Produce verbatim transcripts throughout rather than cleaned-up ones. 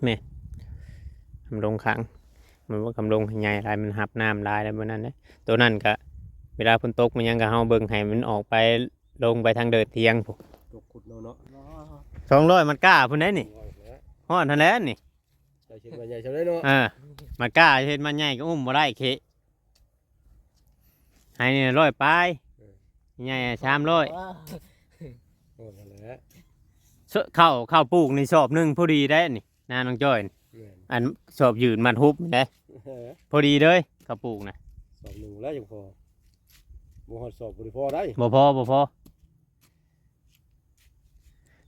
นี่ คำลงขัง มันว่าคำลงให้ใหญ่หลาย มันหับน้ำหลายแล้ว บ่นั้นเด้ ตัวนั้นก็ เวลาฝนตกมันหยังก็ เฮาเบิ่งให้มันออกไป ลงไปทางเดินเถียงพุ้น ตกขุดเนาะเนาะ สองร้อย มัดก้าพุ้นได้นี่ ร้อยแล้ว ฮอดหั้นแหล้วนี่ เจ้าเฮ็ดมาใหญ่ซำได้เนาะ อ่า มัดก้าเฮ็ดมาใหญ่ก็อุ้มบ่ได้เคะ ให้นี่ร้อยปลาย เออ ใหญ่สามร้อย ว้าว โอ้ นั่นแหละ เส- ข้าว ข้าวปลูกนี่สอบหนึ่งพอดีได้นี่ นาน้องจ้อยนี่ แม่น อันสอบยืนมัดฮุบนี่เด้ เออ พอดีเลย ข้าวปลูกนะ สอบหนึ่งแล้วยังพอ บ่ฮอดสอบบ่ได้พอได้ บ่พอ บ่พอ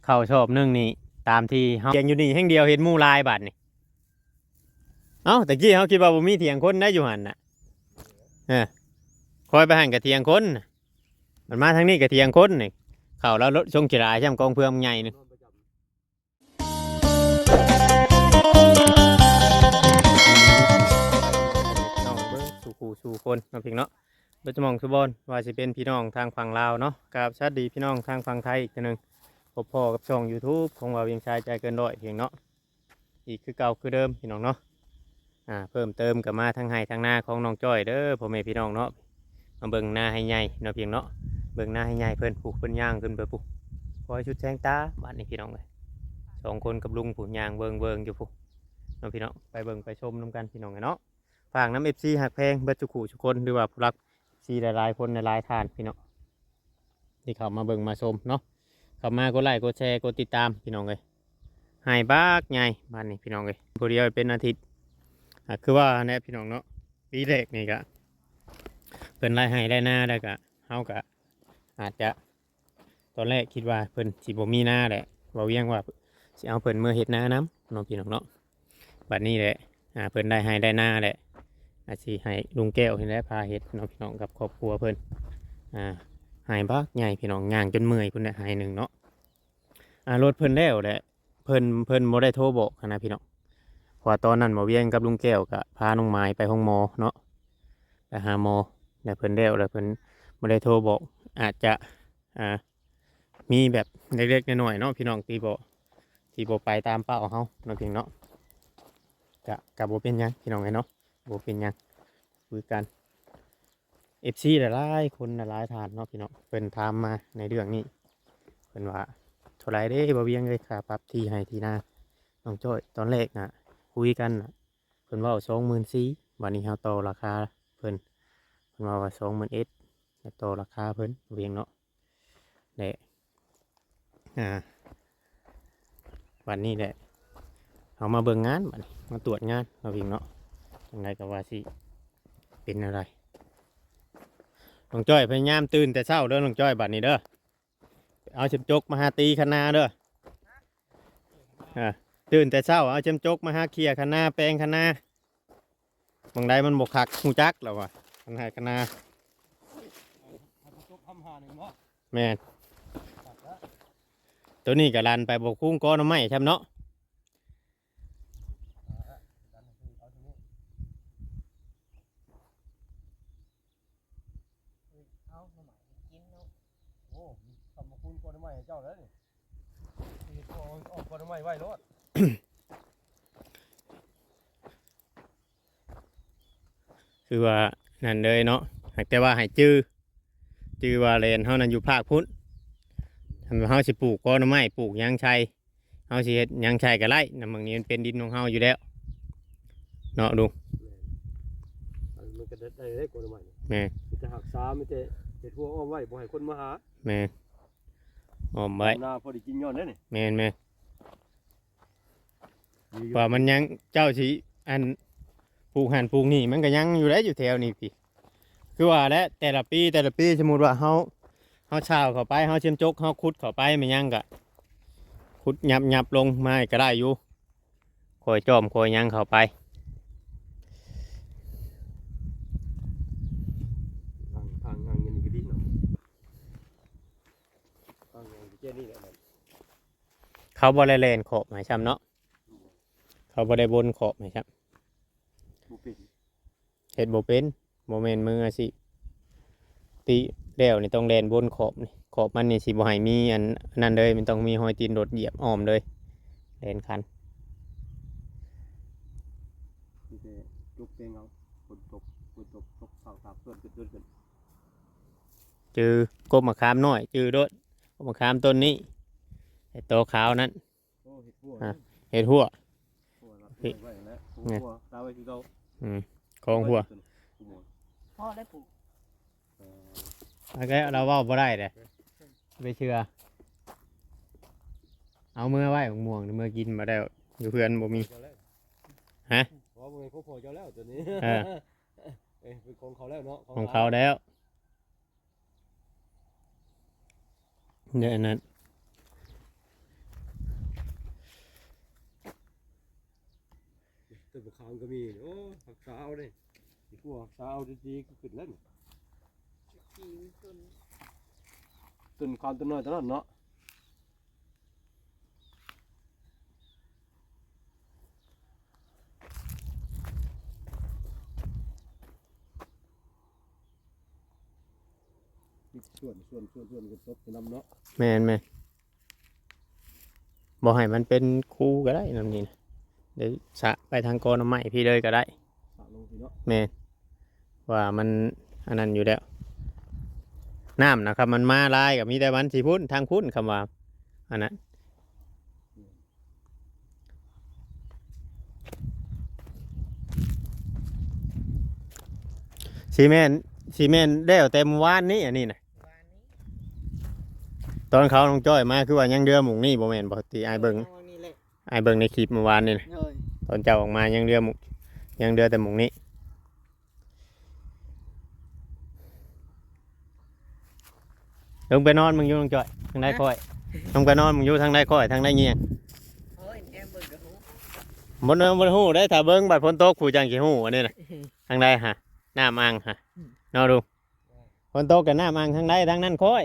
ข้าวสอบหนึ่งนี่ ตามที่เฮา เถียงอยู่นี่แห่งเดียว เห็นหมู่หลายบาดนี่ เอ้า ตะกี้เฮาคิดว่าบ่มีเถียงคนได้อยู่หั่นน่ะ เออ คอยไปหั่นก็เถียงคนน่ะ มันมาทางนี้ก็เถียงคนนี่ ข้าวลาวส่งขี้หลาย ซ่ำกองเฟืองใหญ่หนึ่ง น้องเบิ่งสู่คู่สู่คนเนาะพี่เนาะ เบิดสมองสุบอน ว่าสิเป็นพี่น้องทางฝั่งลาวเนาะ กับสวัสดีพี่น้องทางฝั่งไทยอีกเทื่อหนึ่ง พบพ้อกับช่อง YouTube ของบ่าวเวียงชายใจเกินร้อยเพียงเนาะ อีกคือเก่าคือเดิมพี่น้องเนาะ อ่า เพิ่มเติมก็มาทางไร่ทางนาของน้องจ้อยเด้อ พ่อแม่พี่น้องเนาะ มาเบิ่งนาไร่ใหญ่เนาะเพียงเนาะ เบิ่งนาไร่ใหญ่เพิ่นพุ้น เพิ่นย่างขึ้นไปพุ้น พอให้สุดแสงตา บาดนี้พี่น้องเอ้ย สองคนกับลุงพุ้น ย่างเบิ่งๆอยู่พุ้น เนาะพี่น้อง ไปเบิ่งไปชมนำกันพี่น้องเอ้ยเนาะ ฝากนำ เอฟซี ฮักแพงเบิดสู่คู่สู่คน หรือว่าผู้รัก เอฟซี หลายๆคนหลายๆท่านพี่น้อง ที่เข้ามาเบิ่งมาชมเนาะ เข้ามากดไลค์กดแชร์กดติดตามพี่น้องเอ้ย ไร่บักใหญ่บาดนี้พี่น้องเอ้ย ผู้เดียวเป็นอาทิตย์ อ่ะ คือว่าแน่พี่น้องเนาะ ปีแรกนี่ก็ เพิ่นไร่ไร่ไร่นาแล้วก็ เฮาก็อาจจะ ตอนแรกคิดว่าเพิ่นสิบ่มีนาแหละ บ่าวเวียงว่าสิเอาเพิ่นเมือเฮ็ดนานำเนาะพี่น้องเนาะ บัดนี้แหละ อ่า เพิ่นได้ไร่ได้นาแหละ อาจสิให้ลุงแก้วนี่แหละพาเฮ็ดเนาะพี่น้อง กับครอบครัวเพิ่น อ่า ไร่บักใหญ่พี่น้อง ย่างจนเมื่อยพุ้นแหละ ไร่หนึ่งเนาะ อ่า รถเพิ่นแล้วแหละ เพิ่น เพิ่นบ่ได้โทรบอกหั้นนะพี่น้อง เพราะว่าตอนนั้นบ่าวเวียงกับลุงแก้วก็พาน้องไม้ไปโรงหมอเนาะ ไปหาหมอ แล้วเพิ่นแล้ว แล้วเพิ่นบ่ได้โทรบอก อาจจะ อ่า มีแบบเล็กๆน้อยๆเนาะพี่น้อง ที่บ่ ที่บ่ไปตามเป้าเฮาเนาะพี่น้องเนาะ ก็ ก็บ่เป็นหยังพี่น้องเอ้ยเนาะ บ่เป็นหยัง คุยกัน เอฟซี หลายๆคนหลายๆท่านเนาะพี่น้อง เพิ่นถามมาในเรื่องนี้ เพิ่นว่า เท่าไหร่เด้บ่าวเวียงเอ้ย ค่าปรับที่ไร่ที่นา น้องจ้อย ตอนแรกน่ะ คุยกันน่ะ เพิ่นเว้า สองหมื่นสี่ บัดนี้เฮาต่อราคาเพิ่น เพิ่นเว้าว่า สองหมื่นเอ็ด แล้วต่อราคาเพิ่น บ่าวเวียงเนาะ และ อ่า บัดนี้แหละ เฮามาเบิ่งงานบัดนี้ มาตรวจงานเนาะพี่น้องเนาะ จั่งใดก็ว่าสิเป็นแนวใด น้องจ้อยพยายามตื่นแต่เช้าเด้อ น้องจ้อย บัดนี้เด้อ เอาเข็มจกมาหาตีคะนาเด้อ อ่า ตื่นแต่เช้า เอาเข็มจกมาหาเขี่ยคะนา แปลงคะนา หม่องใดมันบ่คัก ฮู้จักแล้วว่า คันไร่คันนา เอาเข็มจกทำหาหนึ่งเนาะ แม่น คักแล้ว ตัวนี้ก็ลันไปบ่คุ้งกอหน่อไม้ซ้ำเนาะ เอาหน่อไม้กินเนาะ โอ้ ทำมาคุ้งกอหน่อไม้ให้เจ้าแล้วนี่ นี่ก็เอา เอากอหน่อไม้ไว้โลด คือว่านั่นเลยเนาะ หากแต่ว่าให้จื่อ จื่อว่าแลนเฮานั่นอยู่ภาคพุ้น ถ้าเฮาสิปลูกกอหน่อไม้ ปลูกหยังใส่ เฮาสิเฮ็ดหยังใส่ก็ได้ น้ำหม่องนี้มันเป็นดินของเฮาอยู่แล้ว เนาะลุง แม่น มันก็ได้ ได้ ได้กอหน่อไม้นี่ แม่น มีแต่หักษา มีแต่เฮ็ดรั้วอ้อมไว้ บ่ให้คนมาหา แม่น อ้อมไว้ นาพอได้กินย้อนเด้นี่ แม่น แม่น มีอยู่ ว่ามันยัง เจ้าสิ อัน ปลูกหั่นปลูกนี่ มันก็ยังอยู่ได้อยู่แถวนี้พี่ คือว่าแหละ แต่ละปี แต่ละปี สมมุติว่าเฮา เฮาซาวเข้าไป เฮาเข็มจก เฮาขุดเข้าไป แม่นหยังก็ ขุดยับๆลงมาก็ได้อยู่ ค่อยจ้อมค่อยหยังเข้าไป อ่าง อ่าง อ่างเงินนี่ก็ดีเนาะ อ่างเงินก็แค่นี้แหละมัน เขาบ่ได้แล่นขอบให้ซ้ำเนาะ เขาบ่ได้บนขอบให้ซ้ำ บ่เป็น เฮ็ดบ่เป็น บ่แม่นมืออาชีพ ติแล้วนี่ต้องแล่นบนขอบนี่ ขอบมันนี่สิบ่ให้มีอันนั้นเลย มันต้องมีรอยตีนรถเหยียบอ้อมเลย แล่นคัน จุกเองเอา ฝนตก ฝนตก ตกเสาสามต้น ขึ้นต้นขึ้น จือกกมะขามน้อย จือโดด กกมะขามต้นนี้ ไอ้โตขาวนั้น โอ้ เห็ดหัว อ่ะ เห็ดหัว หัวรัดไว้ไว้แล้ว หัว นี่ หัวตาไว้คือเก่า อืม ของหัว ต้นนี้ หัว พอได้ปลูก เออ แล้วก็เราเว้าบ่ได้เด้ ไปเชื่อ เอาเมื่อไว้ มะม่วงเมื่อกินมาแล้ว อยู่เพื่อนบ่มี เจ้าแล้ว ฮะ เพราะว่าบ่แม่นของพ่อเจ้าแล้วตัวนี้ เออ เอ้ย เป็นของเขาแล้วเนาะ ของ ของเขา เขาแล้ว เดี๋ยวอันนั้น ต้นมะขามก็มี โอ้ ผักสาวนี่ อีกพวกผักสาวดีๆ ก็ขึ้นแล้วนี่ ต้น ต้นมะขามต้นน้อยต้นนั้นเนาะ ส่วน ส่วน ส่วน ส่วนกันตกไปนำเนาะ แม่น แม่น บ่ให้มันเป็นคูก็ได้นำนี่นะ เดี๋ยวสระไปทางกอหน่อไม้พี่เลยก็ได้ สระลงพี่เนาะ แม่น ว่ามันอันนั้นอยู่แล้ว น้ำนะครับ มันมาหลายก็มีแต่มันสิพุ้น ทางพุ้น คำว่า อันนั้น ซีเมนต์ ซีเมนต์แล้วแต่เมื่อวานนี้ อันนี้นะ วานนี้ ตอนเขาน้องจ้อยมาคือว่ายังเดือหมุงนี่บ่แม่นบ่ ที่อ้ายเบิ่ง เอาอันนี้แหละ อ้ายเบิ่งในคลิปเมื่อวานนี่นะ โดย ตอนเจ้าออกมายังเดือหมุง ยังเดือแต่หมุงนี่ ลงไปนอนมึงอยู่น้องจ้อย ทางใดค่อย ลงไปนอนมึงอยู่ทางใดค่อย ทางใดเงี่ยง โอ้ย แนมเบิ่งก็ฮู้ บ่นอนบ่ฮู้ได้ ถ้าเบิ่งบัดฝนตกผู้จังสิฮู้อันนี้นะ ทางใดฮะ น้ำอ่างฮะ อืม เนาะดู ฝนตกกับน้ำอ่างทางใด ทางนั้นค่อย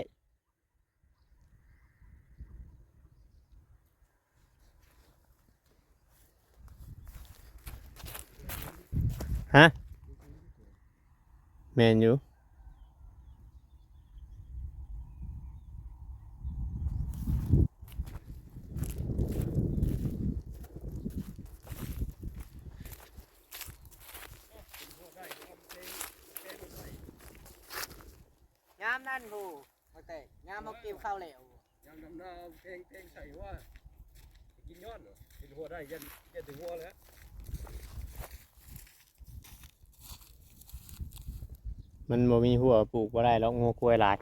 ฮะ แม่นอยู่ ยามนั้นโห ตั้งแต่ยามเฮาเกี่ยวข้าวแล้ว ยามดำนาเอาแกง แกงใส่ว่า กินยอดเหรอ กินหัวได้ ยัน ยันถึงหัวแล้ว มันบ่มีหัวปลูกบ่ได้หรอก งัวควายหลาย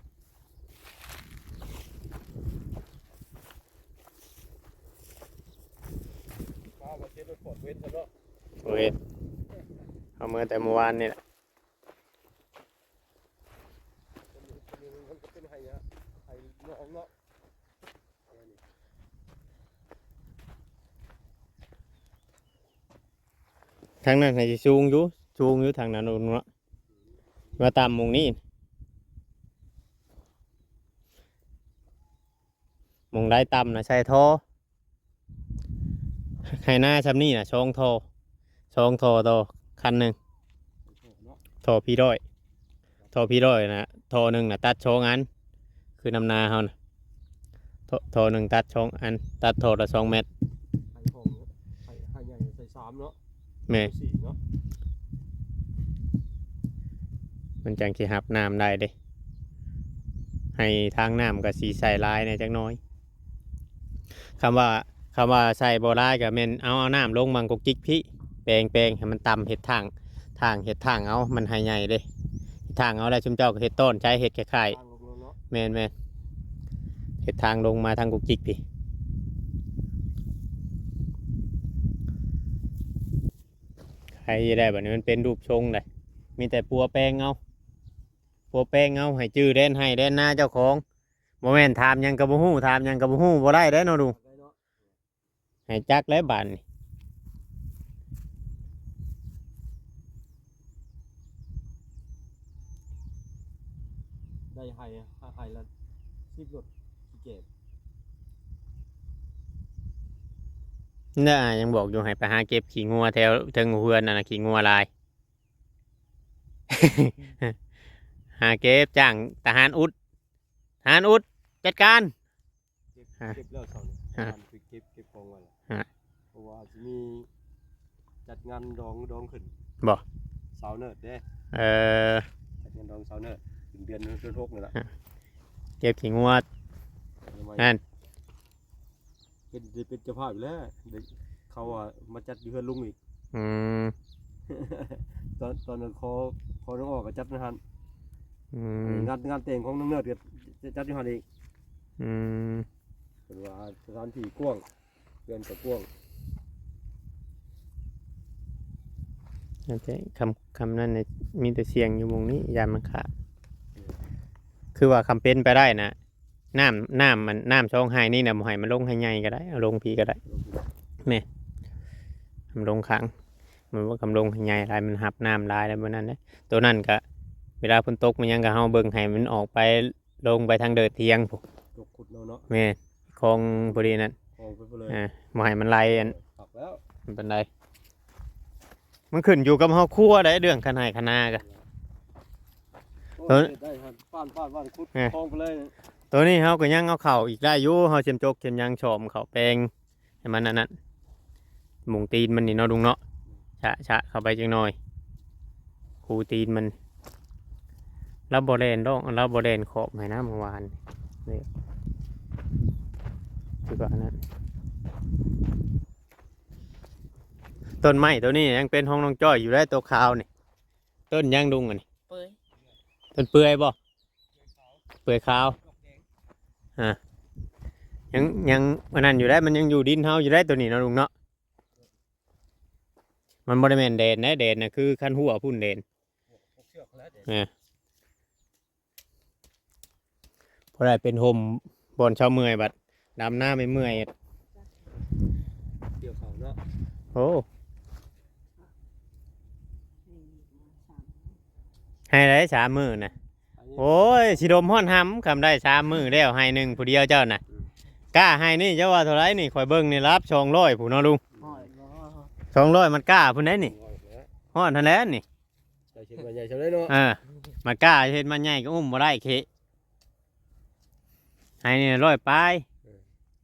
ป้ามาเช็ดรถขอดเว้นซะเนาะ โอ้ย เอาเมื่อแต่เมื่อวานนี่แหละ มันก็เป็นไห่อะ ไห่นองเนาะ ทางนั้นให้สูงอยู่ สูงอยู่ทางนั้นเนาะ มาต่ำหม่องนี้ หม่องใดต่ำนะใส่ท่อ ไฮ่นาส่ำนี้นะ สองท่อ สองท่อต่อคันหนึ่ง ท่อพีร้อย ท่อพีร้อยนะ ท่อหนึ่งนะตัดสองอัน คือน้ำนาเฮานะ ท่อ ท่อหนึ่งตัดสองอัน ตัดท่อละสองเมตร ไฮ่ของ ไฮ่ ไฮ่ใหญ่ใส่สามเนาะ แม่น สี่เนาะ มันจังสิฮับน้ำได้เด้ ไฮ่ทางน้ำก็สิใส่หลายแหน่จักหน่อย คำว่า คำว่าใส่บ่หลายก็แม่นเอา เอาน้ำลงบังกกจิกพี้ แปลง แปลงให้มันต่ำ เฮ็ดทาง ทาง เฮ็ดทางเอา มันไฮ่ใหญ่เด้ เฮ็ดทางเอาแล้วซุมเจ้าก็เฮ็ดต้อนใช้ เฮ็ดคล้ายๆ ทางลงเนาะ แม่น แม่น เฮ็ดทางลงมาทางกกจิกพี้ ไฮ่ได้บัดนี้มันเป็นรูปทรงเลย มีแต่ปัวแปลงเอา ปัวแปลงเอา ให้จื้อแดนไฮ่แดนนาเจ้าของ บ่แม่นถามหยังก็บ่ฮู้ ถามหยังก็บ่ฮู้ บ่ได้เด้เนาะลุง ได้เนาะ ให้จักแล้วบาดนี้ ได้ไฮ่ ไฮ่ละสิบรถ ขี้เกียจ น่า ยังบอกอยู่ให้ไปหาเก็บขี้งัวแถวเทิงเฮือนนั่นน่ะ ขี้งัวหลาย หาเก็บ จ้างทหารอุด ทหารอุด จัดการ เก็บ ฮะ เก็บแล้วเสาร์นี้ ฮะ ทำไปเก็บ เก็บของไว้แล้ว ฮะ เพราะว่าสิมี จ จัดงานดองดองขึ้น บ่ สาวเนิร์ดเด้ เออ จัดงานดองสาวเนิร์ดเป็นเดือนเดือนหกนี่แหละ เก็บขี้งวด ทำไม นั่น เป็นเป็นเจ้าภาพอยู่แล้วเดี๋ยวเขาอ่ะมาจัดอยู่เฮือนลุงอีก อืม ตอนตอนนั้นขอขอน้องออกก็จัดนะฮัน อืม งานงานแต่งของน้องเนิร์ดก็จัดอยู่ฮันอีก อืม เป็นว่าสถานที่กว้างเฮือนก็กว้าง โอเค คำคำนั้นเนี่ยมีแต่เสียงอยู่หม่องนี้ ยามมันขาด คือว่าคำเป็นไปได้นะ น้ำน้ำมันน้ำช่องไห้นี่นะบ่ให้มันลงให้ใหญ่ก็ได้ เอาลงพีก็ได้ แม่ มันลงขัง มันว่าคำลงให้ใหญ่หลาย มันหับน้ำหลายแล้วมันนั่นเด้ ตัวนั้นก็ เวลาฝนตกมันยังก็เฮาเบิ่งให้มันออกไป ลงไปทางเดินเทียงพุ้น ตกขุดเนาะเนาะ แม่ คลองพอดีนั่น ออกไปเลย อ่าบ่ให้มันไหลอัน ผักแล้ว มันเป็นไร มันขึ้นอยู่กับเฮาครัวได้ เรื่องคันไห้คันนาก็ โอ้ เออ ได้ครับป้านป้านป้านขุด เนี่ย คลองไปเลย ตัวนี้เฮาก็ยังเอาเข้าอีกได้อยู่ เฮาเสียมจกเสียมยางชอมเข้าแปลง ให้มันอันนั้น หมุงตีนมันนี่เนาะลุงเนาะ ชะชะเข้าไปจังหน่อย คูตีนมัน แล้วบ่แล่นดอก แล้วบ่แล่นขอบให้นะเมื่อวานนี่ คือว่าอันนั้น ต้นไม้ตัวนี้ยังเป็นของน้องจ้อยอยู่ได้ ตัวขาวนี่ ต้นยังลุงอันนี้ เปื่อย ต้นเปื่อยบ่ เปื่อยขาว อ่า ยังยังอันนั้นอยู่ได้ มันยังอยู่ดินเฮาอยู่ได้ตัวนี้เนาะลุงเนาะ มันบ่ได้แม่นแดนนะ แดนนะคือคันหัวพุ่นแดน เชือกแล้วเดี๋ยว อ่า พอได้เป็นโฮมบอนเช้าเมื่อยบัดดำหน้าไม่เมื่อย เกี่ยวเขาเนาะ โอ้ ให้ได้สามมื้อนะ อันนี้ โอ้ย สิดมฮ้อนหำ คำได้สามมื้อแล้ว ให้หนึ่งผู้เดียวเจ้าน่ะ กล้าให้นี่เจ้าว่าเท่าไหร่นี่ ข่อยเบิ่งนี่รับสองร้อยผู้นเนาะลุง หอย สองร้อยมันกล้าผู้ใดนี่ ร้อยแล้ว ฮ้อนเท่านั้นนี่ ใจเช็ดมาใหญ่เท่าไรเนาะ อ่า มันกล้าเฮ็ดมันใหญ่ก็อุ้มบ่ได้เค ให้นี่ร้อยปลาย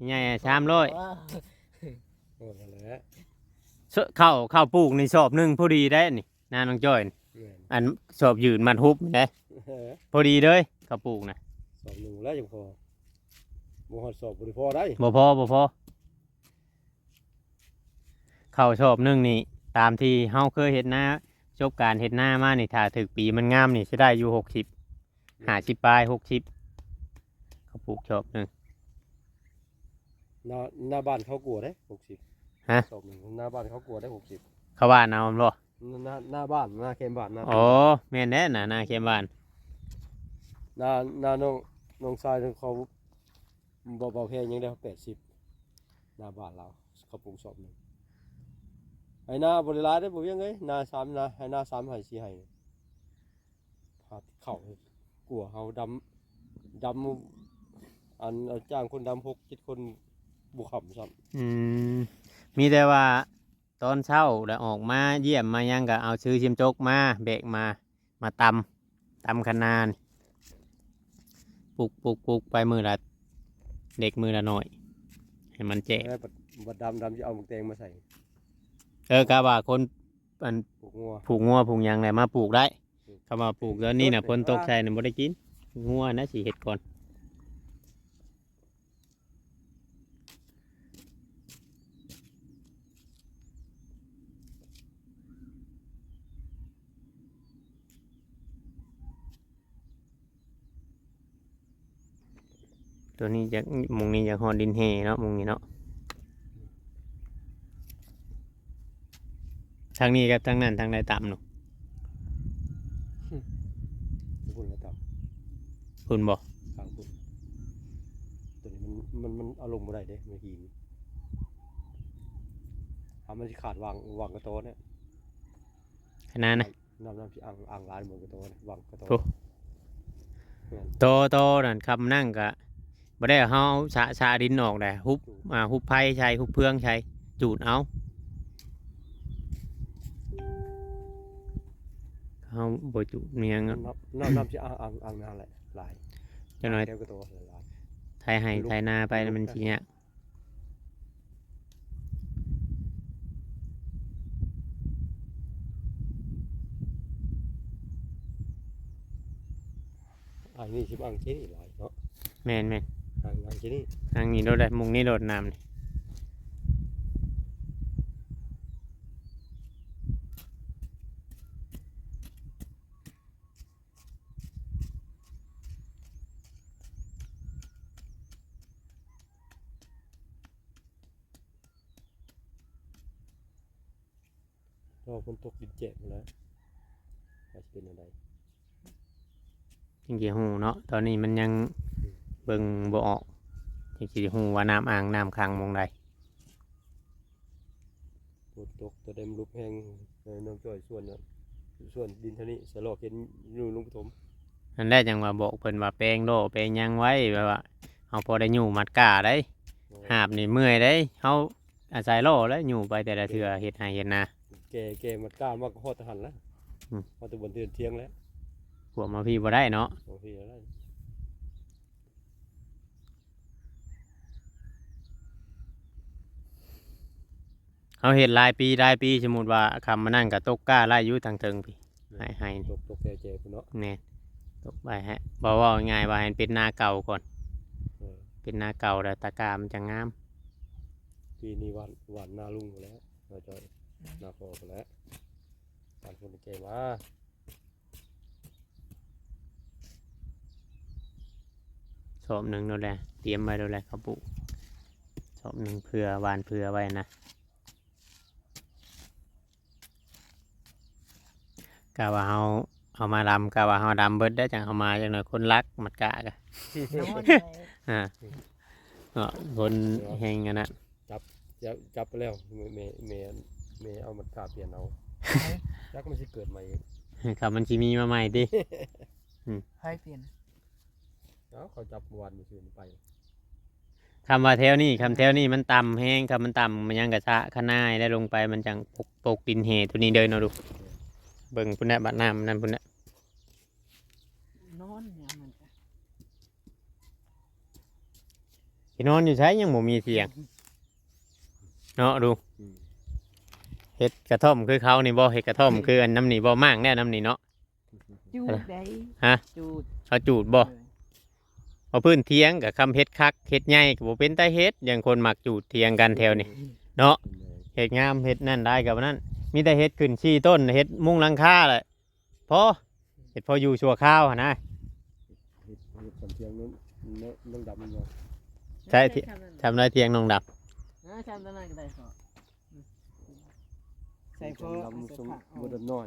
ใหญ่สามร้อย โอ้นั่นแหละ เสข้าวข้าวปลูกนี่สอบหนึ่งพอดีได้นี่ นาน้องจ้อยนี่ แม่น อันสอบยืนมันฮุบนี่ได้ เออ พอดีเลยข้าวปลูกนะ สอบหนึ่งแล้วยังพอบ่ฮอดสอบบ่ได้พอได้ บ่พอบ่พอ ข้าวสอบหนึ่งนี่ ตามที่เฮาเคยเฮ็ดนา ประสบการณ์เฮ็ดนามานี่ ถ้าถืกปีมันงามนี่ สิได้อยู่หกสิบ ห้าสิบปลาย หกสิบ ข้าวปลูกสอบหนึ่ง หน้าหน้าบ้านเขากลัวได้หกสิบ ฮะ สอบหนึ่งหน้าบ้านเขากลัวได้หกสิบ เขาว่าเอาบ่ หน้าหน้าบ้านหน้าแคมบ้านหน้า อ๋อ แม่นแน่น่ะ นาแคมบ้าน หน้าหน้าน้องน้องชายเขาบ่บ่แพงยังได้แปดสิบ หน้าบ้านเราเขาปลูกสอบหนึ่ง ให้หน้าบ่ได้หลายได้บ่เวียงเอ้ย หน้าสามนา ให้หน้าสามให้สี่ให้ ผัดเข้า กลัวเฮาดำ ดำ อันเอาจ้างคนดำหกเจ็ดคนบ่ขำซ้ำ อืม มีแต่ว่าตอนเช้าแล้วออกมาเยี่ยมมาหยังก็เอาซื้อเสียมจกมา แบกมา มาตำ ตำคะนานี่ ปลูกปลูกปลูกไปมื้อละเล็กมื้อละน้อย ให้มันแจก แล้วบัดบัดดำดำจะเอาหมากแตงมาใส่ เออกะว่าคนอัน ปลูกงัว ผูกงัวผูกหยังแหละมาปลูกได้ คำว่าปลูกตอนนี้น่ะ ปลูก ฝนตกใส่น่ะบ่ได้กิน งัวนะสิเฮ็ดก่อน ตัวนี้อยาก หม่องนี้อยากฮอดดินแห่เนาะ หม่องนี้เนาะ ทางนี้กับทางนั้น ทางใดต่ำเนาะ พุ่นแล้วต่ำ คุณบ่ ข้างพุ่น ตัวนี้มันมันมันเอาลงบ่ได้เด้ มันหิน ถ้ามันสิขาดวางวางกระโตเนี่ย ขนาดนะ น้ำน้ำสิอ่างอ่างหลายหมดกระโตเนี่ย วางกระโต โอ้ แม่น โตโตนั่นคำนั่งกะบ่ได้เฮาสะสะดินออกได้ หุบ อ่า หุบไผ่ใส่ หุบเฟืองใส่ จูดเอา เฮาบ่จูดเมียง น้ำน้ำน้ำสิอ่างอ่างอ่างนั่นแหละ หลาย จังหน่อย แก้วกระโตหลาย ไถไห้ไถนาไปมันสิยาก อันนี้สิบอังที่นี่หลายเนาะ แม่นๆ อัง อังที่นี่ อังนี้โลดได้ มุงนี้โลดน้ำนี่ รอฝนตกดินแฉะหมดแล้ว ว่าสิเป็นจั่งใด จั่งสิฮู้เนาะ ตอนนี้มันยังเบิ่งบ่ออก จั่งสิฮู้ว่าน้ำอ่างน้ำขังหม่องใด ฝนตกตัวใดมันลุกแฮง เออ น้องจ้อยสวนน่ะ สวนดินเท่านี้ สะลอกเห็นอยู่ลุงปฐม นั่นแหละจั่งว่าบอกเพิ่นว่าแปลงโล่แปลงหยังไว้ แบบว่าเฮาพอได้อยู่มัดก้าได้ โอ้ หาบนี่เมื่อยได้ เฮาอาศัยโล่แล้วอยู่ไปแต่ละเทื่อ เฮ็ดไร่เฮ็ดนา แก่ แก่มัดก้ามาก็ฮอดแต่หั่นแล้ว อืม ฮอดแต่บนเทือนเที่ยงแล้ว พวกมาพี่บ่ได้เนาะ มาพี่บ่ได้ เฮาเฮ็ดหลายปีหลายปี สมมุติว่าค่ำมื้อนั้นก็ตกกล้าไล่อยู่ทางเทิงพี้ ไฮ่ๆ นี่ ตก ตกแก่ๆ พุ้นเนาะ แม่น ตกไปฮะ บ่ เว้าง่ายๆ ว่าให้เป็นนาเก่าก่อน เออ เป็นนาเก่าแล้วตะกร้ามันจะงาม ปีนี้หว่าน หว่านนาลุงหมดแล้ว นาจ้อย นาพ่อหมดแล้ว หว่านคนแก่มา สอบหนึ่งโลดแหละ เตรียมไว้โลดแหละ ข้าวปลูก สอบหนึ่งเผื่อ หว่านเผื่อไว้นะ กะว่าเฮา เอามาดำ กะว่าเฮาดำเบิดได้ จั่งเอามาจั่งหน่อย คนรักมัดกะกะ นอนเลย อ่า เนาะ คนแฮงอันนั้น จับ จับ จับไปแล้ว แม่ แม่ แม่ แม่เอามัดกะเปลี่ยนเอา ไผ จักมันสิเกิดใหม่อีก ครับ มันสิมีมาใหม่ติ ไผเปลี่ยน เอ้า เขาจับเมื่อวานมื้อซืนไป คำว่าแถวนี้ คำแถวนี้มันต่ำแฮง คำมันต่ำมันยังกะสะคะนายได้ลงไป มันจั่งปก ปกดินแห่ตัวนี้เด้อเนาะ ดู เบิ่งพุ้นแหละ บัดน้ำนั่นพุ้นแหละ นอนเนี่ยมันกะ สินอนอยู่ไสยังบ่มีเตียง เนาะ ดู อืม เฮ็ดกระท่อมคือเขานี่บ่ เฮ็ดกระท่อมคืออันน้ำนี่บ่ มากแน่น้ำนี่เนาะ จูดได้ ฮะ จูด เขาจูดบ่ เออ เอาพื้นเถียงกะคำเฮ็ดคักเฮ็ดใหญ่กะบ่เป็นตาเฮ็ด อย่างคนมักจูดเถียงกันแถวนี้ เนาะ เฮ็ดงามเฮ็ดนั่นได้กะบ่นั่น มีแต่เฮ็ดขึ้นสี่ต้น เฮ็ดมุงหลังคาแหละ พอ เฮ็ดพออยู่ชั่วคราวหั้นนะ เฮ็ด เฮ็ดสำเถียงนั้น น้องดำมันบ่ ใช่ ทำได้เถียงน้องดำ อ่า ทำได้ก็ได้ขอ ใส่พอ ดำ ใส่ สม ผักเอา บ่ได้น้อย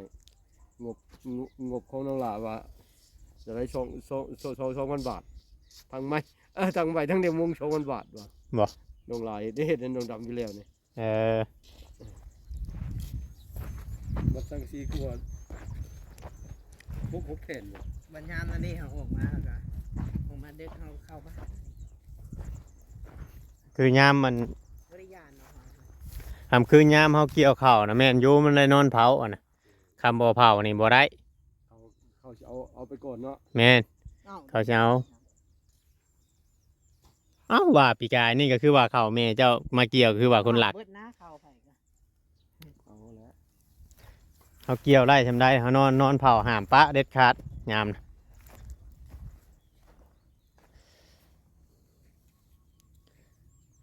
งบ งบ งบของน้องหล่าว่า จะได้สอง สอง สอง สอง สองพันบาท ทั้งไม้ เออ ทั้งไม้ทั้งเดียวมุง สองพันบาทว่ะ บ่ น้องหล่าได้เฮ็ดให้น้องดำอยู่แล้วนี่ เออ มันตั้งสี่ขวด หก หกแผ่นบ่ บัดยามนั้นเด้ เฮาออกมา เฮากะ ออกมาเด็ก เฮาเข้ามา คือยามมัน บ่ได้ย่านเนาะ คำคือยามเฮาเกี่ยวข้าวนะ แม่นอยู่ มันได้นอนเผาอะนะ คำบ่เผานี่บ่ได้ เขา เขาสิเอา เอาไปก่อนเนาะ แม่น เอ้า เขาสิเอา เอ้า ว่าปีกายนี่ก็คือว่าข้าวแม่เจ้ามาเกี่ยว คือว่าคนหลัก เบิดนะข้าวไผกะ เอาแล้ว เขาเกี่ยวได้ทำได้ เขานอน นอนเผาห้ามปะเด็ดขาด ยามนะ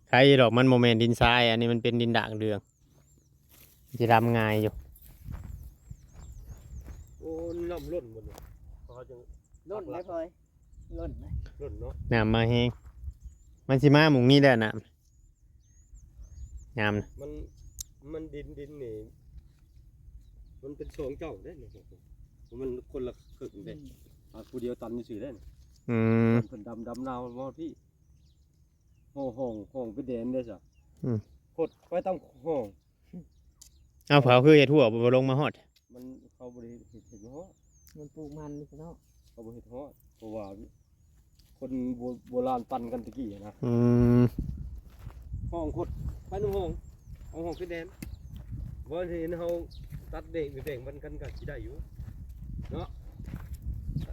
ใครดอกมันโมเมนดินทราย อันนี้มันเป็นดินด่างเดือง จะดำง่ายอยู่ โอ้ น้ำล้นหมดเลย เขาจะ ล้นไหมพลอย ล้นไหม ล้นเนาะ น้ำมาแฮง มันสิมาหม่องนี้แหละน้ำ น้ำนะ มัน มันดิน ดินนี่ มันเป็นสองเจ้าเด้ มันคนละครึ่งเด้ อืม อ่ะ ผู้เดียวตันซื่อเด้ อืม เพิ่นดำ ดำนาวบ่พี่ ห้อง ห้อง ห้องเป็นแดนเด้ซะ อืม ขดไปตามห้อง เอา เขาคือเฮ็ดหัวบ่ลงมาฮอด มัน เขาบ่ได้เฮ็ด เฮ็ดบ่ฮอด มันปลูกมันนี่เนาะ เขาบ่เฮ็ดฮอด เพราะว่าคนโบ โบราณปั่นกันตะกี้นะ อืม ห้องขดไปนำห้อง เอาห้องเป็นแดน บ่เห็นเฮาตัดแบ่ง แบ่งปันกันก็สิได้อยู่ เนาะ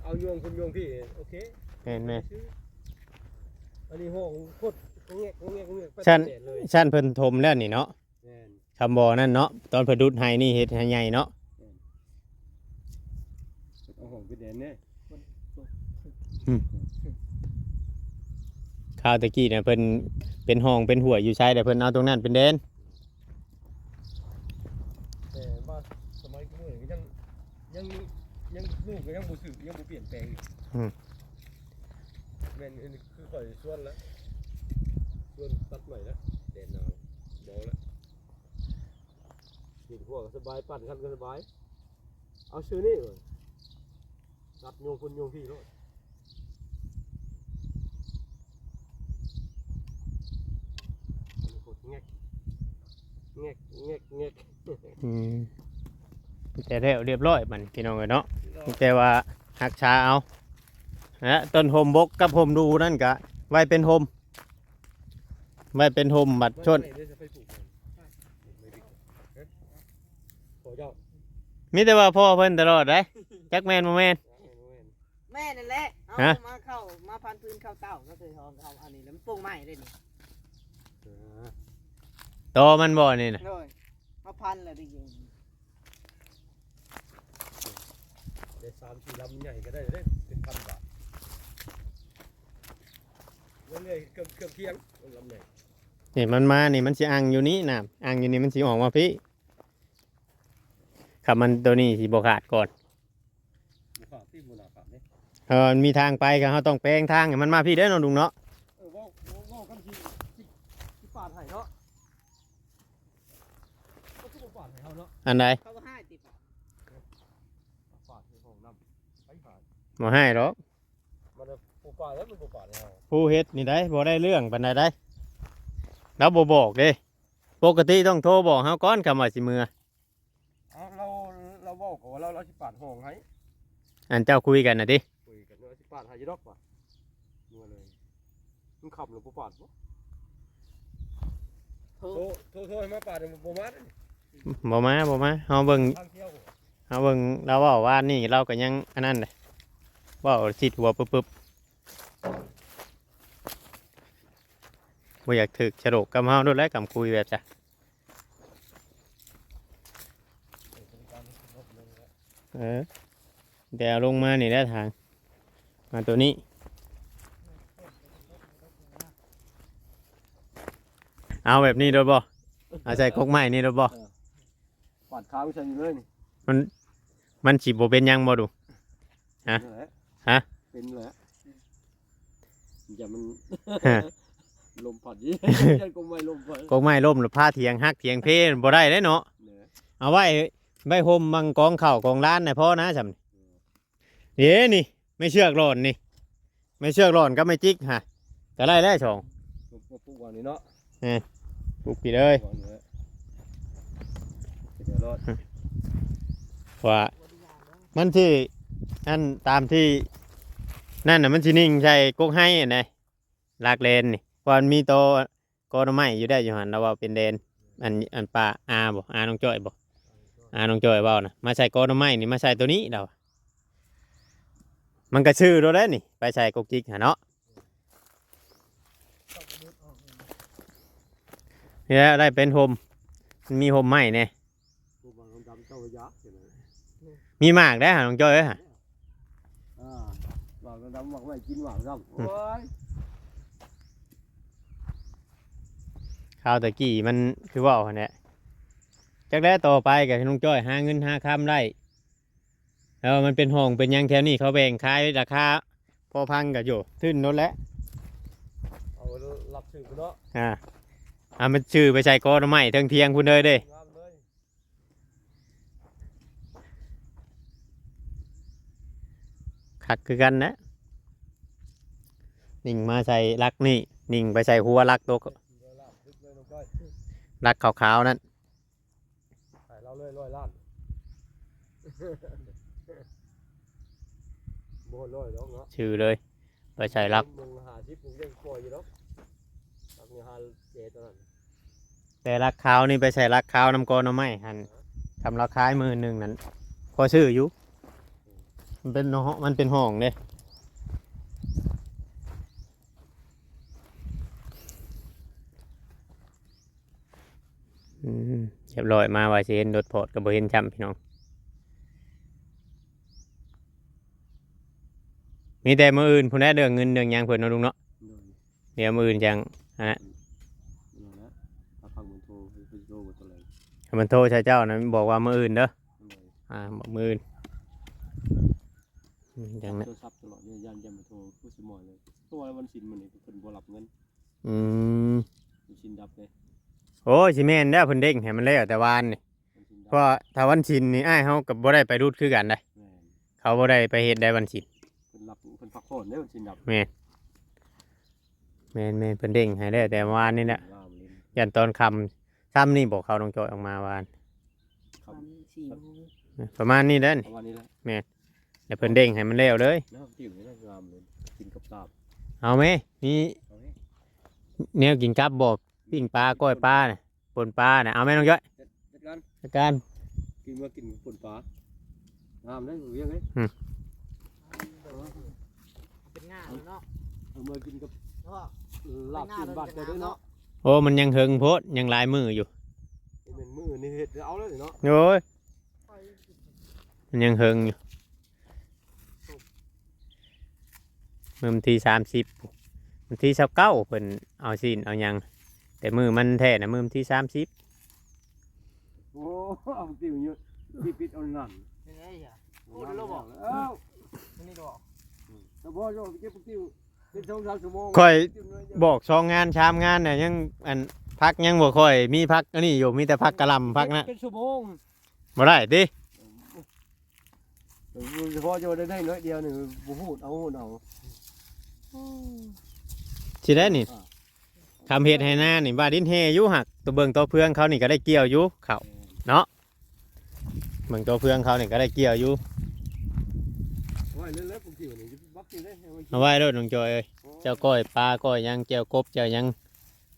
เอายวงคุณยวงพี่ โอเค แม่นๆ ซื้อ อันนี้ห้องขด งอแงก งอแงก งอแงก ไป ชั้น ตัดแดดเลย ชั้นเพิ่นถมแล้วนี่เนาะ แม่น คำบ่อนั่นเนาะ ตอนเพิ่นดุดไฮนี่เฮ็ดไฮใหญ่เนาะ แม่น เอาห้องเป็นแดนแน่ คนตก อืม คราวตะกี้เนี่ยเพิ่นเป็นห้องเป็นห้วยอยู่ไส แต่เพิ่นเอาตรงนั้นเป็นแดน แต่ว่าสมัยก่อนก็ยัง ยัง ยังลูกก็ยังบ่ซื้อ ยังบ่เปลี่ยนแปลงอยู่ อืม แม่นอันนี้คือข่อยสวนแล้ว สวนตัดใหม่แล้ว แดดหนาว เบาแล้ว เฮ็ดครัวก็สบาย ปั่นคันก็สบาย เอาซื้อนี่ก่อน ตัดโยงพุ่นโยงพี่โลด แงก แงก แงก แงก อืม แต่แล้วเรียบร้อยบัดนี้พี่น้องเอ้ยเนาะ แต่ว่ารักษาเอา และต้นโฮมบกกับโฮมดูนั่นกะไว้เป็นโฮม ไว้เป็นโฮมบัดชน ไว้ไว้เดี๋ยวจะไปปลูกมัน ปลูกไม่ดี เอ๊ะ พ่อเจ้า มีแต่ว่าพ่อเพิ่นตลอดเด้ จักแม่นบ่แม่น แม่นั่นแหละ เอา ฮะ มาเข้า มาพันพื้นเข้าเต้า ก็คือเอา เอาอันนี้แล้วมันปลูกใหม่เลยนี่ เออ ตอมันบ่นี่น่ะ โดย มาพันแล้วได้ยิน ได้สามสี่ลำใหญ่ก็ได้เด้ เป็นพันบาท เรื่อยๆ เครื่อง เครื่องเคียง ลำใหญ่ นี่มันมานี่มันสิอังอยู่นี่น้ำ อังอยู่นี่มันสิออกมาพี้ ครับ มันตัวนี้สิบ่ขาดก่อน บ่ขาดที่บ่น่าขาดเด้ เออ มันมีทางไปครับ เราต้องแปลงทางให้มันมาพี้เด้อน้องลุงเนาะ เออ เว้า เว้า เว้ากันสิ สิ สิปาดให้เนาะ ก็คือบ่ปาดให้เฮาเนาะ อันใด เขาบ่ให้ติปาด ปาดให้ห้องน้ำ ไปหา บ่ให้หรอก มันบ่ปาดแล้ว มันบ่ปาดให้เฮา ผู้เฮ็ดนี่ได้ บ่ได้เรื่องปานใดได้ เราบ่บอกเด้ ปกติต้องโทรบอกเฮาก่อน คำว่าสิเมือ เอา เรา เราเว้าก่อนว่าเรา เราสิปาดห้องให้ อันเจ้าคุยกันน่ะติ คุยกันว่าสิปาดให้อยู่ดอกว่ะ เมือเลย มันค่ำแล้วบ่ปาดบ่ โทร โทร โทร โทรให้มาปาดเนี่ยบ่มาเด้อนี่ บ่มา บ่มา เฮาเบิ่ง ทางเที่ยว เฮาเบิ่ง เราเว้าว่านี่ เราก็ยังอันนั้นเลย เว้าสิหัวปึบๆ บ่อยากถืกฉลกกับเฮาโลดแหละ กำคุยแบบจ้ะ เออ แต่เอาลงมานี่แหละทาง มาตัวนี้ เอาแบบนี้โลดบ่ เอาใส่กกไม้นี่โลดบ่ เออ ปาดค้างใส่อยู่เลยนี่ มัน มันสิบ่เป็นหยังบ่ดู ฮะ เป็นแหละ ฮะ เป็นแหละ อย่ามัน ฮะ ลมพัดนี่ อย่ากงไม้ลมพัด กกไม้ล้มแล้วพาเถียงหักเถียงเพบ่ได้เด้เนาะ เนี่ย เอาไว้ ไว้ห่มบังกองข้าวกองหลานน่ะพอนะ ส่ำ เด้นี่ ไม่เชือกหล่อนนี่ ไม่เชือกหล่อนกับไม่จิกฮะ ก็ได้แล้วสอง ปลูก ปลูกวางนี่เนาะ เออ ปลูกพี่เลย วางนี่แหละ เดี๋ยวรอด ว่า มันสิ อันตามที่ นั่นน่ะ มันสินิ่งใส่กกไฮอันใด หลักแลนนี่ เพราะมันมีตอ กอหน่อไม้อยู่ได้อยู่หั่น เราว่าเป็นแดน อัน อันป้าอาบ่ อาน้องจ้อยบ่ อาน้องจ้อยเว้านะ มาใส่กอหน่อไม้นี่ มาใส่ตัวนี้เรา มันก็ชื่อโลดแล้วนี่ ไปใส่กกจิกหั่นเนาะ เนี่ยได้เป็นโฮม มันมีโฮมไม้แน่ พวกบางดำๆ เจ้าพระยาเห็นไหม มีหมากได้หั่นน้องจ้อยเอ้ยหั่น อ่า บางดำๆ หมากไม้กินหมากดำ อืม โอ้ย คราวตะกี้มันคือเว้าหั่นแหละ จักแล้วต่อไปก็ให้น้องจ้อยหาเงินหาคำได้ แล้วมันเป็นห้องเป็นหยังแถวนี้เขาแบ่งขายราคาพอพังก็อยู่ ทื่นโลดแหละ เอารับซื้อพุ้นเนาะ อ่า เอามันชื่อไปใส่กอหน่อไม้เทิงเถียงพุ้นเลยเด้ งามเลย คักคือกันนะ นิ่งมาใส่หลักนี่ นิ่งไปใส่หัวหลักตัว หลักขาวๆ นั่น ขายเราเลยร้อยล้าน บ่ร้อยดอกเนาะ ชื่อเลย ไปใส่หลัก มึงห้าสิบ มึงยังปล่อยอยู่ดอก หลักนี่ห้าเจ็ดเท่านั้น แต่หลักขาวนี่ไปใส่หลักขาวนำกอหน่อไม้หั่น ทำราคาหมื่นหนึ่งนั่น พอซื้ออยู่ มันเป็นห้อง มันเป็นห้องเด้ อืม เรียบร้อย มาว่าสิเห็นรถพอดก็บ่เห็นซ้ำพี่น้อง มีแต่มื้ออื่นพุ้นแหละ เรื่องเงินเรื่องหยังเพิ่นเนาะลุงเนาะ โดย เดี๋ยวมื้ออื่นจั่ง อันนั้น นั่นแหละ ถ้าพักมันโทร เพิ่นสิโทรบ่ตอนแลง ให้มันโทรใส่เจ้านะ บอกว่ามื้ออื่นเด้อ โดย อ่า บอกมื้ออื่น อืม จั่งนั้น โทรศัพท์ตลอดเนี่ย ย่าน ย่านมันโทร ผู้สิหมอยเลย เพราะว่าวันศีลมื้อนี้เพิ่นบ่รับเงิน อืม วันศีลดับเด้ โอ้ย สิแม่นแล้ว เพิ่นเด้งให้มันแล้วแต่วานนี่ วันศีลดับ เพราะถ้าวันศีลนี่ อ้ายเฮาก็บ่ได้ไปรุดคือกันได๋ แม่น เขาบ่ได้ไปเฮ็ดได้วันศีล เพิ่นรับ เพิ่นพักผ่อนเด้วันศีลดับ แม่น แม่นๆ เพิ่นเด้งให้แล้วแต่วานนี่แหละ งามเลย ย่านตอนค่ำ ค่ำนี่บ่ เขาน้องจ้อยออกมาวาน ค่ำ ประมาณสี่โมง ประมาณนี้แหละนี่ ประมาณนี้แหละ แม่น แล้วเพิ่นเด้งให้มันแล้วเลย น้ำจิ้มนี่นะ งามเลย กินกับลาบ เอาไหม มี เอาไหม แนวกินกับบ่ ปิ้งปลา ก้อยปลาน่ะ ป่นปลาน่ะ เอาไหมน้องจ้อย จัด จัดการ จัดการ กิน เมื่อกินป่นปลา งามเด้อ เวียงเอ้ย อืม เป็นง่าเนาะ เอามากินกับ เนาะ ลาบตีนบ้านเจ้าเด้อเนาะ โอ้ มันยังเฮิงโพด ยังหลายมื้ออยู่ เป็นมื้อนี่เฮ็ดเอาเลยเนาะ โอ้ย มันยังเฮิงอยู่ มื้อวันที่สามสิบ วันที่ซาวเก้า เพิ่นเอาศีลเอาหยัง แต่มื้อมันแท้น่ะ มื้อวันที่สามสิบ โอ้ เอาติวอยู่ที่ปิดเอานั่น เป็นไงอ่ะ พูดแล้วบอก เอ้า นี่บอก แต่บ่ยอมเก็บติวเป็นสองสามชั่วโมง ค่อย บอกสองงานสามงานน่ะ ยัง อัน ผักยังบ่ค่อยมีผักอันนี้อยู่ มีแต่ผักกะหล่ำผักนะ เป็นชั่วโมง บ่ได้ติ เฉพาะจะได้น้อยเดียวนี่ บ่ฮูดเอา ฮูดเอา สิได้นี่ อ่า คำเฮ็ดให้นานี่ ว่าดินแห่อยู่ หักตัวเบิ่งตัวเฟืองเขานี่ก็ได้เกี่ยวอยู่ เขา เนาะ เบิ่งตัวเฟืองเขานี่ก็ได้เกี่ยวอยู่ ไว้เลยแล้วปกตินี่ บักอยู่เลย เอาไว้โลดน้องจอยเอ้ย เจ้าก้อยปลาก้อยหยัง แจ่วกบแจ่วหยัง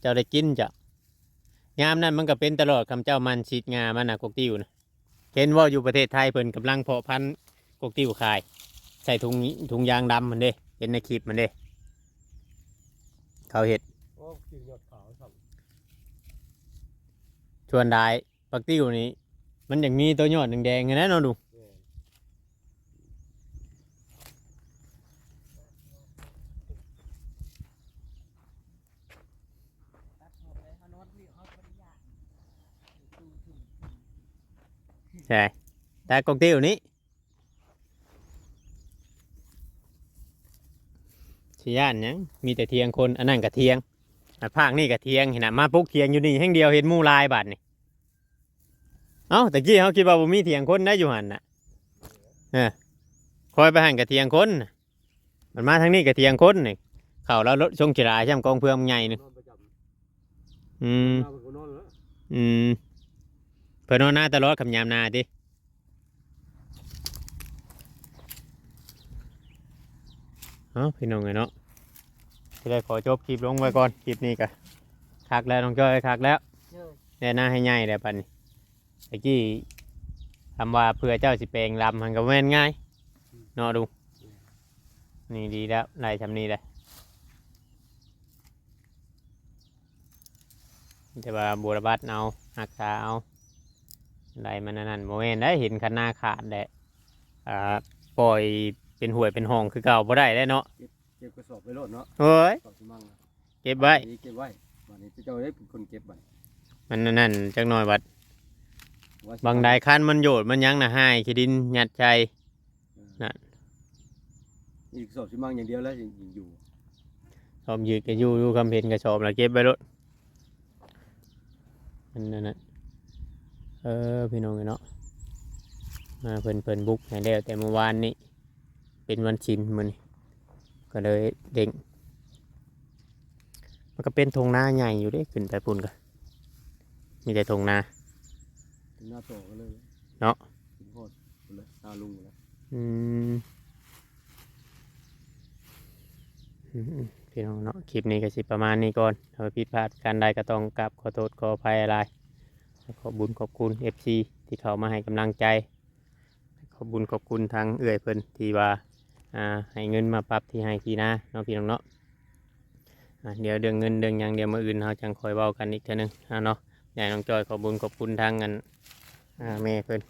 เจ้าได้กินจ้ะ ยามนั้นมันก็เป็นตลอด คำเจ้ามันสิทธิ์งามันน่ะ กกติ้วน่ะ เห็นว่าอยู่ประเทศไทยเพิ่นกำลังเพาะพันธุ์กกติ้วขาย ใส่ถุง ถุงยางดำมันเด้ เห็นในคลิปมันเด้ เขาเฮ็ด โอ้ กินยอดขาวซ้ำ ส่วนหลาย บักติ้วนี่ มันยังมีตัวยอดแดงๆอยู่นะเนาะลุง แม่น ใช่ แต่กกติ้วนี้ สิย่านหยัง มีแต่เถียงคน อันนั้นก็เถียง อันภาคนี่ก็เถียง เห็นน่ะ มาปลุกเถียงอยู่นี่แห่งเดียว เห็นหมู่หลายบาดนี่ เอ้า ตะกี้เขาคิดว่าบ่มีเถียงคนได้อยู่หั่นน่ะ เออ คอยไปหั่นก็เถียงคนน่ะ มันมาทางนี้ก็เถียงคนนี่ เข้าแล้วรถส่งขี้หลาช่ำกองเพื่องใหญ่นี่ นอนประจำ อืม เวลาเพิ่นก็นอนแล้ว อืม เพิ่นนอนนาตลอด คำยามนาติ เอ้า พี่น้องเอ้ยเนาะ สิได้ขอจบคลิปลงไว้ก่อน คลิปนี้ก็คักแล้ว น้องจ้อย คักแล้ว เออ ได้นาให้ใหญ่แล้วบัดนี้ ตะกี้คำว่าเพื่อเจ้าสิแปลงลำ มันก็แม่นง่าย เนาะลุง นี่ดีแล้ว ได้ช่ำนี้แหละ แต่ว่าบวรบัตรเอา รักษาเอา ได้มันอันนั้นบ่แม่นได้ เห็นคันนาขาดแหละ อ่า ปล่อยเป็นห้วยเป็นห้องคือเก่าบ่ได้แล้วเนาะ เก็บ เก็บกระสอบไว้โลดเนาะ โอ้ย กระสอบสิมัง เก็บไว้ อันนี้เก็บไว้ บัดนี้เจ้าได้เป็นคนเก็บบัด มันอันนั้นจักหน่อยบัด ว่าสิ บางใดคันมันโยดมันหยังน่ะ หายขี้ดินยัดใส่ เออ นั่น อีกสอบสิมังอย่างเดียวแล้วยังอยู่ สอบยืดก็อยู่ อยู่คำเพ็ญก็สอบแล้วเก็บไว้โลด อันนั้นน่ะ เออ พี่น้องเอ้ยเนาะ มาเพิ่น เพิ่นบุกให้แล้วแต่เมื่อวานนี้ เป็นวันศีลมื้อนี้ ก็เลยเด้ง มันก็เป็นทุ่งนาใหญ่อยู่เด้ ขึ้นไปพุ้นก็ มีแต่ทุ่งนา ทุ่งนาต่อกันเลย เนาะ ถึงฮอดพุ้นแหละ นาลุงแล้ว อืม อืม พี่น้องเนาะ คลิปนี้ก็สิประมาณนี้ก่อน ถ้าผิดพลาดประการใดก็ต้องกราบขอโทษขออภัยหลาย ขอบบุญขอบคุณ เอฟซี ที่เข้ามาให้กำลังใจ ขอบบุญขอบคุณทางเอื้อยเพิ่นที่ว่า อ่า ให้เงินมาปรับที่ไฮ่ที่นาเนาะพี่น้องเนาะ อ่า เดี๋ยวเรื่องเงินเรื่องหยัง เดี๋ยวมื้ออื่นเฮาจั่งค่อยเว้ากันอีกเทื่อนึง อ่า เนาะ อยากให้น้องจ้อยขอบบุญขอบคุณทางอัน อ่า แม่เพิ่น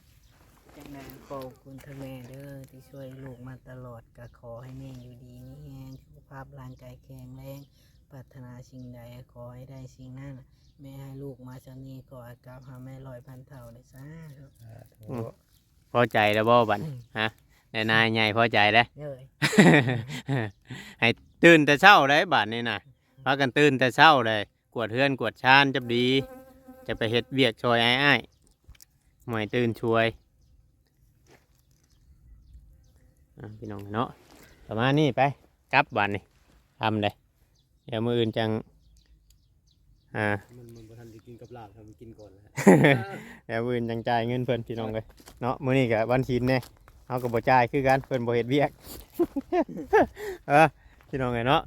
จั่ง ขอบคุณท่านแม่เด้อที่ช่วยลูกมาตลอด ก็ขอให้แม่อยู่ดีมีแฮง สุขภาพร่างกายแข็งแรง ปรารถนาสิ่งใดขอให้ได้สิ่งนั้น แม่ให้ลูกมาส่ำนี้ ขอให้กลับหาแม่ร้อยพันเท่าเลย สาธุ พอใจแล้วบ่บัดนี้ ฮะ ได้นายใหญ่พอใจแล้ว เลย ให้ตื่นแต่เช้าได้บัดนี้นะ พากันตื่นแต่เช้าเลย กวาดเฮือนกวาดชานจับดี จะไปเฮ็ดเวียกช่วยอ้ายๆ หมอยตื่นช่วย อ่ะพี่น้องเนาะ ประมาณนี้ไป กลับบัดนี้ ทำเลย เดี๋ยวมื้ออื่นจัง อ่า มันมันบ่ทันได้กินกับลาบ ทำกินก่อนแล้ว เดี๋ยวมื้ออื่นจังจ่ายเงินเพิ่นพี่น้องเลยเนาะ มื้อนี้ก็วันศีลแน่ เฮาก็บ่จ่ายคือกัน เพิ่นบ่เฮ็ดเวียก เออ พี่น้องเอ้ยเนาะ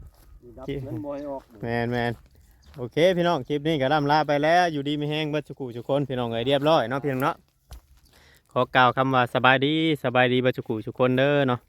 ดับเงินบ่ให้ออก แม่นๆ โอเคพี่น้อง คลิปนี้ก็ล่ำลาไปแล้ว อยู่ดีมีแฮงเบิดสุขุสุคนพี่น้องเอ้ย เรียบร้อยเนาะพี่น้องเนาะ ขอกล่าวคำว่าสบายดี สบายดีเบิดสุขุสุคนเด้อเนาะ